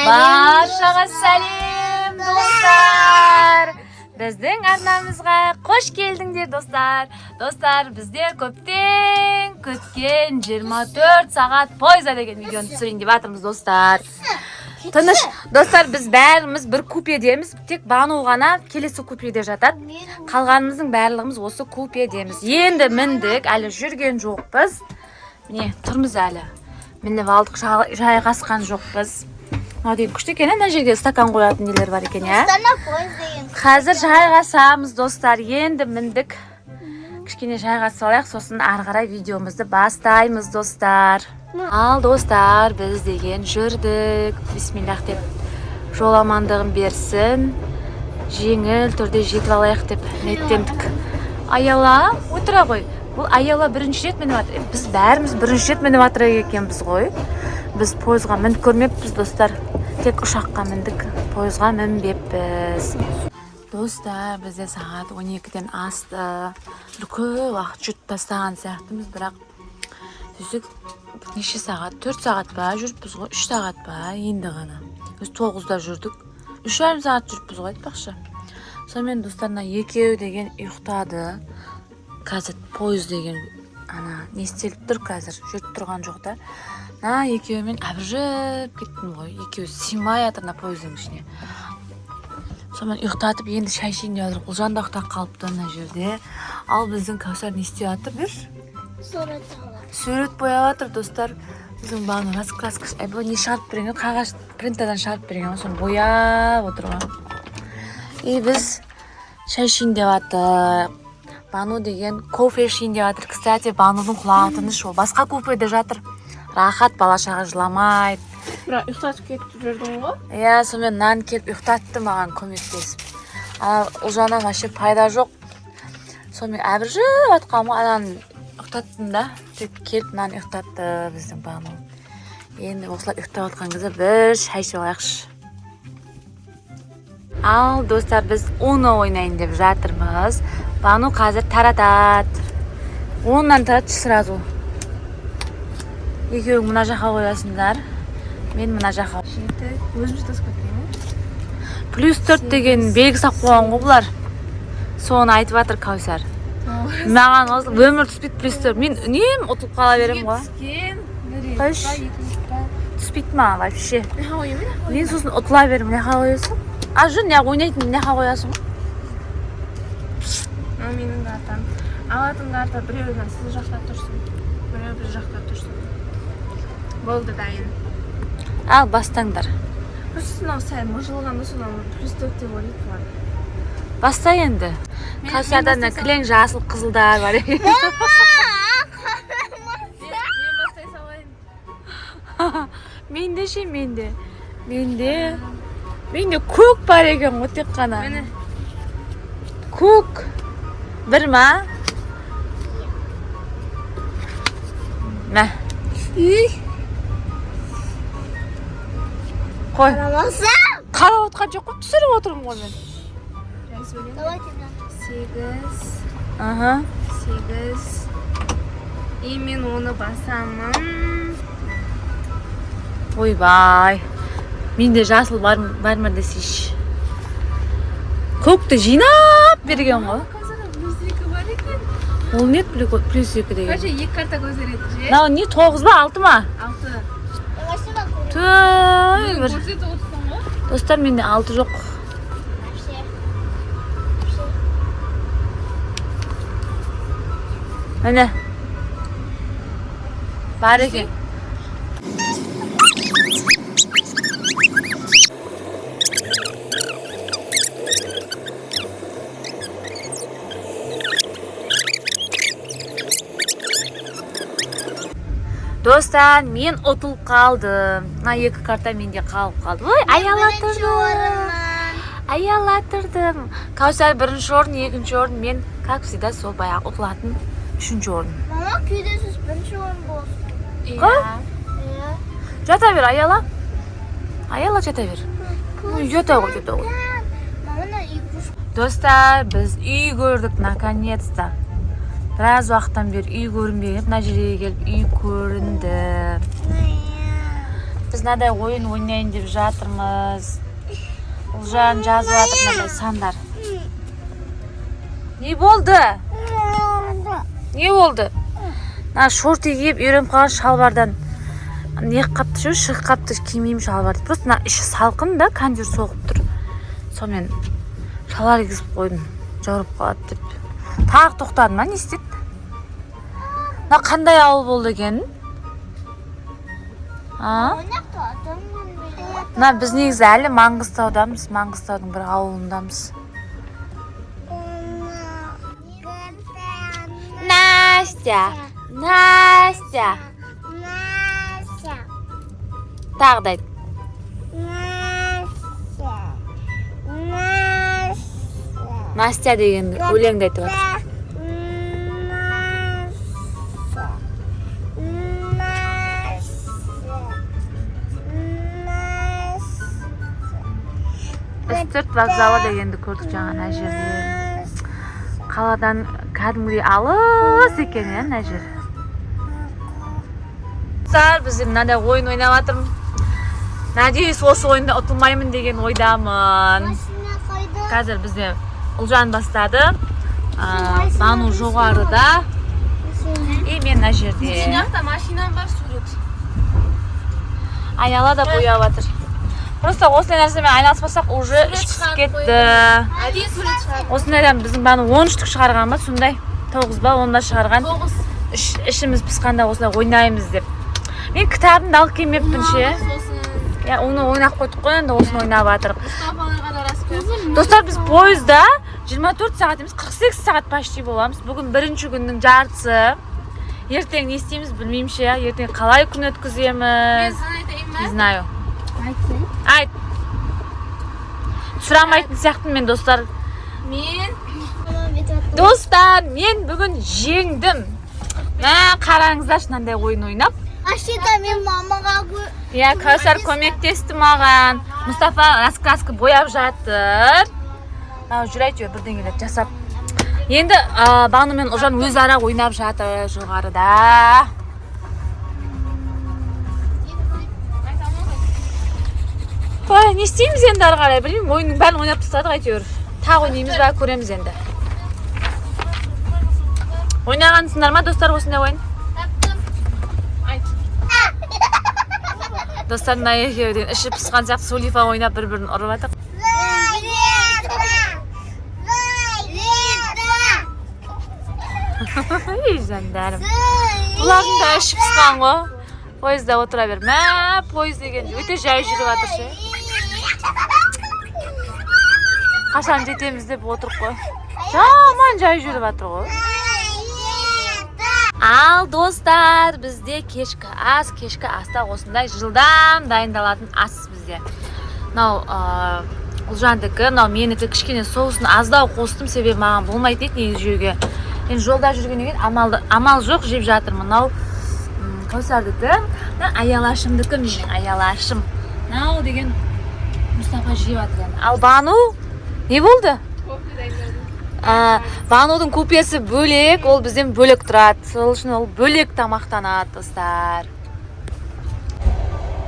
Баршаға сәлем, достар! Біздің арнамызға қош келдіңдер, достар. Достар, бізде көптен күткен 24 сағат пойызда деген видеоны түсірейін деп жатырмыз, достар. Тыныш, достар, біз бәріміз бір купедеміз. Тек Бану ғана келесі купеде жатады. Қалғанымыздың барлығымыз осы купедеміз. Енді міндік, әлі жүрген жоқпыз. Міне, тұрмыз әлі. Мініп алдық, жайғасқан жоқпыз. Мынау деген күшті екен, мына жерге стакан қоятын нелер бар екен, иә. Астана пойыз деген. Қазір жайғасамыз, достар. Енді міндік. Кішкене жайғасып алайық, сосын ары қарай видеомызды бастаймыз, достар. Ал, достар, біз деген жүрдік. Бисмиллах деп, жол амандығын берсін. Жеңіл түрде жетіп алайық деп ниеттендік. Аяла, отыра ғой. Бұл Аяла бірінші рет мініп жатыр. Біз бәріміз бірінші рет мініп жатыр екенбіз ғой. Біз пойызға мініп көрмеппіз, достар. Тек ұшаққа міндік, пойызға мінбеппіз. Достар, бізде сағат 12-ден асты. Бір көп уақыт жүріп тастаған сияқтымыз, бірақ сөйтсек неше сағат? 4 сағат па жүріппіз ғой, 3 сағат па енді ғана. Біз 9-да жүрдік. 3,5 сағат жүріппіз ғой айтпақшы. Сонымен, достар, мына екеуі деген ұйықтады. Қазір пойыз деген ана не істеліп тұр қазір, жүріп тұрған жоқ та. Мына екеуімен әбіржіп кеттім ғой. Екеуі сыймай жатыр мына пойыздың ішіне. Сонымен ұйықтатып, енді шай ішейін деп жатыр. Ұлжан да ұйықтап қалыпты мына жерде. Ал біздің Кәусар не істеп жатыр, берші? Сурет алады. Сурет бояп жатыр, достар. Біздің Бану раскраска, бұл не шығарып берген ғой, қағаз принтерден шығарып берген ғой, соны бояп отыр ғой. И біз шай ішейін деп жатыр. Бану деген кофе ішейін деп жатыр. Кстати, Банудың құлағы тыныш, ол басқа купеде жатыр. Рахат, бала шаға жыламайды. Бірақ ұйықтатып кетіп жүрдің ғой. Иә, сонымен нан келіп ұйықтатты маған көмектесіп. Ана Ұлжаннан вообще пайда жоқ. Сонымен әбіржіп жатқанмын ғой, ананы ұйықтаттым да. Сөйтіп келіп мынаны ұйықтатты біздің Бану. Енді осылай ұйықтап жатқан кезде бір шай ішіп алайықшы. Ал, достар, біз Уно ойнайын деп жатырмыз. Бану қазір таратады. Оннан таратшы сразу. Екеуің мына жаққа қоясыңдар. Мен мына жаққа. 7. Өзіміз тасып кетпей ме? Плюс 4 деген белгі салып қойған ғой бұлар. Соны айтып жатыр Кәусар. Маған осы өмір түспейді плюс 4. Мен үнемі ұтылып қала беремін ғой. Түскен. Бір рет Қойшы. па, екі рет па. Түспейді маған вообще. Мына қояйын, мына қояйын. Мен сосын ұтыла беремін. Мына жаққа қоясың? А, жүр, мына ойнайтын мына жаққа қоясың ғой. Мынау менің картам. Алатын карта біреуі мына сіз жақта тұрсын. Біреуі біз жақта тұрсын. Болды, дайын. Ал, бастаңдар. Просто мынау сәл мыжылғанда сонау плюс 4 деп ойлайды бұлар. Баста енді. Кәусарда мына кілең жасыл қызылдар бар екен. Мен бастай салайын. Менде ше, менде. Менде. Менде көк бар екен ғой тек қана. Міне. Көк. Бір ма? Мә. Қой. Қарамаса. Қарап отқан жоқ қой, түсіріп отырмын ғой мен. Жай сөйлейін. Давайте да. 8. Аха. 8. И мен оны басамын. Ойбай. Менде жасыл бар, бар ма десейші. Көкті жинап берген ғой. Қазір плюс 2 бар екен. Ол не плюс 2 деген? Короче, екі карта көтереді же. Мынау не, 9 ба, 6 ма? 6. Давайте бак. Түй, бір. Көрсетіп отырсың ғой. Достар, менде 6 жоқ. Вообще. Міне. Бар екен. Достар, мен ұтылып қалдым. Мына екі карта менде қалып қалды. Ой, Аяла Бірінші тұрды. орынмын. Аяла тұрдым. Кәусар бірінші орын, екінші орын. Мен, как всегда, сол баяғы ұтылатын үшінші орын. Мама, күйде сіз бірінші орын болсын. Қой. Иә. Жата бер, Аяла. Аяла, жата бер. Ой, жата ғой, жата ғой. Мама, мына игрушка. Достар, біз үй көрдік наконец-то. Біраз уақыттан бері үй көрінбеген, мына жерге келіп үй көрінді. Біз мынадай ойын ойнайын деп жатырмыз. Ұлжан жазып жатыр мынадай сандар. Не болды? Не болды? Мына шорты киіп үйреніп қалған шалбардан не қапты ше, шығып қапты, кимеймін шалбарды. Просто мына іші салқын да, кондер соғып тұр. Сонымен шалбар кигізіп қойдым, жаурап қалады деп. Тағы тоқтады ма, не істеді? Мына қандай ауыл болды екен? А? Мына біз негізі әлі Маңғыстаудамыз, Маңғыстаудың бір ауылындамыз. Настя, Настя. Настя. Тағы да айт. Настя. Настя. Настя деген өлеңді айтып жатыр. Настя. Настя. Настя. Үстірт вокзалы дегенді көрдік жаңа ана жерде. Қаладан кәдімгідей алыс екен, иә, мына жер. Достар, біз мынандай ойын ойнап жатырмын. Надеюсь, осы ойында ұтылмаймын деген ойдамын. Машина қайда? Қазір бізде Ұлжан бастады. Бану жоғарыда и мен мына жерде. Жақта машинам бар, сурет. Аяла да бояп жатыр. Просто осындай нәрсемен айналыспасақ, уже іш пысып кетті. Әдейі сурет шығарып. Осындайдан біздің Бану 10 штук шығарған ба, сондай 9 ба, 10 ба шығарған. 9. Ішіміз пысқанда осылай ойнаймыз деп. Мен кітабымды алып келмеппін ше. Сосын Иә, оны ойнап қойдық қой, енді осыны ойнап жатырық. Мұстафаларға да раскраска. Достар, біз пойызда 24 сағат емес, 48 сағат почти боламыз. Бүгін бірінші күннің жартысы. Ертең не істейміз білмеймін ше. Ертең қалай күн Мен өткіземіз? сан айтайын Не ба? знаю. Айт. Сұрамайтын сияқтымын мен, достар. Мен Достар, мен бүгін жеңдім. Мә, қараңыздаршы, мынандай ойын ойнап. Машина мен мамаға Иә, Кәусар көмектесті маған. Мұстафа раскраска бояп жатыр. Мынау жүр әйтеуір бірдеңелер жасап. Енді Бану мен Ұлжан өзара ойнап жатыр жоғарыда. Ой, не істейміз енді ары қарай білмеймін. Ойынның бәрін ойнап тастадық әйтеуір. Тағы ойнаймыз ба, көреміз енді. Ойнағансыңдар ма, достар, осындай ойын? Таптым. Айт. Достар, мына екеуі деген іші пысқан сияқты сулифа ойнап бір бірін ұрып жатыр. Ей, жандарым. Бұлардың да іші пысқан ғой. Пойызда отыра бер. Мә, пойыз деген өте жай жүріп жатыр ше. Қашан жетеміз деп отырып қой. Жаман жай жүріп жатыр ғой. Ал достар, бізде кешкі ас, кешкі аста осындай жылдам дайындалатын ас бізде. Мынау Ұлжандікі, мынау менікі, кішкене соусын аздау қостым, себебі маған болмайтын еді негізі жеуге. Енді жолда жүргеннен кейін амал жоқ, жеп жатырмын. Мынау Кәусардікі, мына Аялашымдікі, менің Аялашым. Мынау деген Мұстафа жеп жатыр енді. Ал Бану не болды? Кофе дайындадым. Банудың купесі бөлек, ол бізден бөлек тұрады. Сол үшін ол бөлек тамақтанады, достар.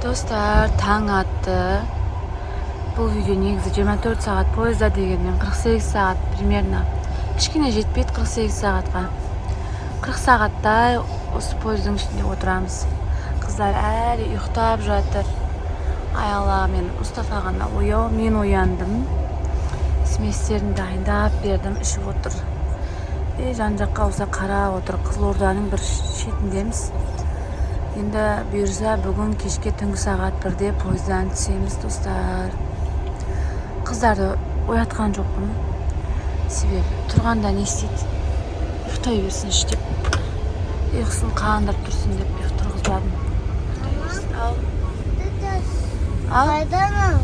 Достар, таң атты. Бұл видео негізі 24 сағат пойызда дегенмен 48 сағат примерно. Кішкене жетпейді 48 сағатқа. 40 сағаттай осы пойыздың ішінде отырамыз. Қыздар әлі ұйықтап жатыр. Аяла мен Мұстафа ғана ояу, мен ояндым. Сместерін дайындап бердім, ішіп отыр. И жан жаққа осылай қарап отыр. Қызылорданың бір шетіндеміз. Енді бұйырса бүгін кешке түнгі сағат 1-де пойыздан түсеміз, достар. Қыздарды оятқан жоқпын. Себебі тұрғанда не істейді? Ұйықтай берсінші деп. Ұйқысын қандырып тұрсын деп ұйқы тұрғызбадым. Ұйықтай берсін. Ал. Ал. Қайдан?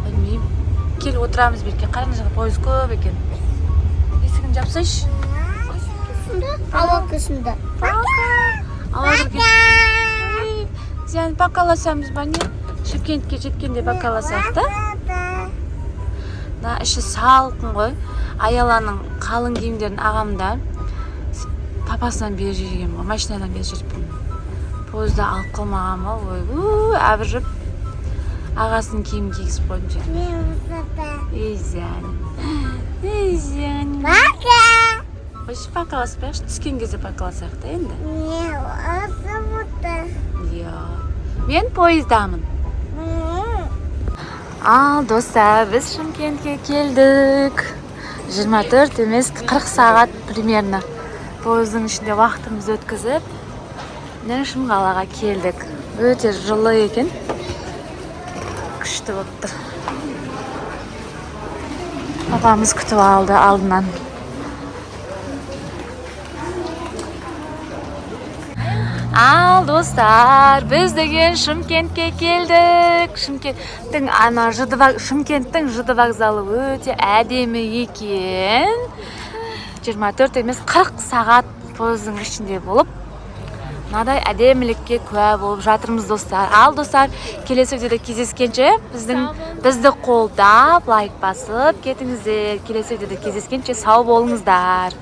Білмеймін. Кел, отырамыз берке. Қара, мына жақта пойыз көп екен. Есігін жапсайшы. Ауа кісінде. Ауа кірген. Сен пока-ласамыз ба, не? Шымкентке жеткенде пока-ласайық та. Мына іші салқын ғой. Аяланың қалың киімдерін ағамда папасынан беріп жіберген ғой, машинадан беріп жіберіппін. Пойызда алып қалмаған ба? Ойбу, әбіржіп ағасының киімін кигізіп қойдым сөйтіп. Мен высота. Ей, зәнім. Ей, зәнім. Пока. Қойшы, покаласпайықшы, түскен кезде покаласайық та енді. Мен осы бұта. Иә, мен пойыздамын. Ал, достар, біз Шымкентке келдік. 24 емес, 40 сағат примерно пойыздың ішінде уақытымызды өткізіп, міне, Шымқалаға келдік. Өте жылы екен, күшті болып тұр. Папамыз күтіп алды алдынан. Ал, достар, біз деген Шымкентке келдік. Шымкенттің ана ЖД, Шымкенттің ЖД вокзалы өте әдемі екен. 24 емес, 40 сағат пойыздың ішінде болып, мынадай әдемілікке куә болып жатырмыз, достар. Ал, достар, келесі видеода кездескенше, біздің бізді қолдап, лайк басып кетіңіздер. Келесі видеода кездескенше сау болыңыздар.